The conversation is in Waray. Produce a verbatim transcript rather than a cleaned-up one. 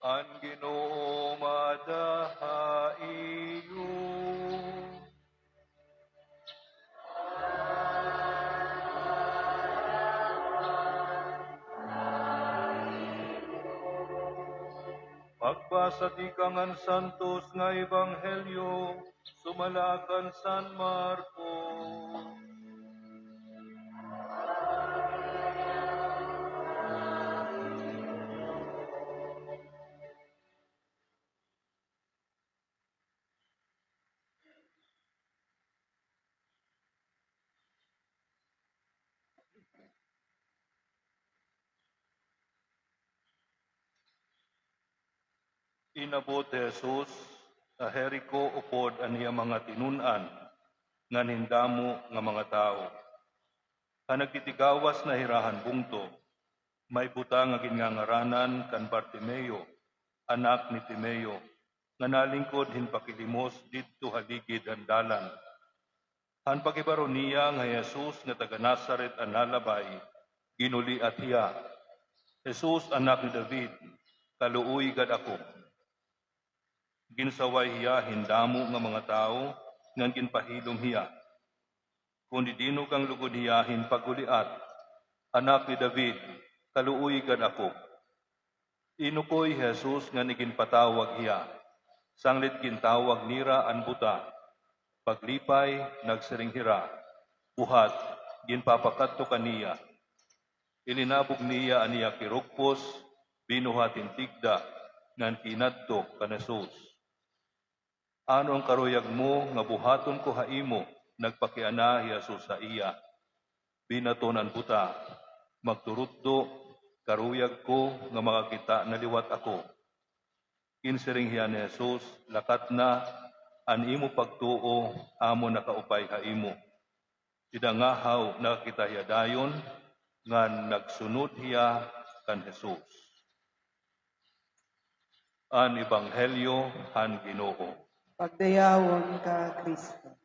An Ginoo maada ha iyo. Pagbasa tikang han Santos nga Ebanghelyo sumala kan San Marcos. Inabot hi Jesus ha Jerico upod an iya mga tinun-an ngan hin damo nga mga tawo. Ha nagtitigawas na hira han bungto, may buta nga ginngangaranan kan Bartimeo, anak ni Timeo, nga nalingkod hin pakilimos didto ha ligid han dalan. Han paghibaro niya nga hi Jesus nga taga-Nazaret an nalabay, ginuliat hiya, "Jesus, Anak ni David, kaluoyi gad ako." Ginsaway hiya hin damo nga mga tawo ngan ginpahilom hiya. Kon didinog an lugod hiya hin pagguliat, "Anak ni David, kaluoyi gad ako." Inukoy hi Jesus ngan iginpatawag hiya. Sanglit gintawag nira an buta. Paglipay, nagsiring hira, "Buhat, ginpapakadto ka niya." Ilinabog niya an iya kirukpos, binuhat hin tigda, ngan kinadto kan Jesus. "Ano an karuyag mo nga buhaton ko ha imo?" nagpakiana hi Jesus ha iya. Binaton an buta, "Magturutdo, karuyag ko nga makakita na liwat ako." Ginsiring hiya ni Jesus, "Lakat na, an imo pagtuo amo nakaupay ha imo." Dida ngahaw nakakita hiya dayon, ngan nagsunod hiya kan Jesus. An Ebanghelyo han Ginoo. Pagdayawon ka, Kristo.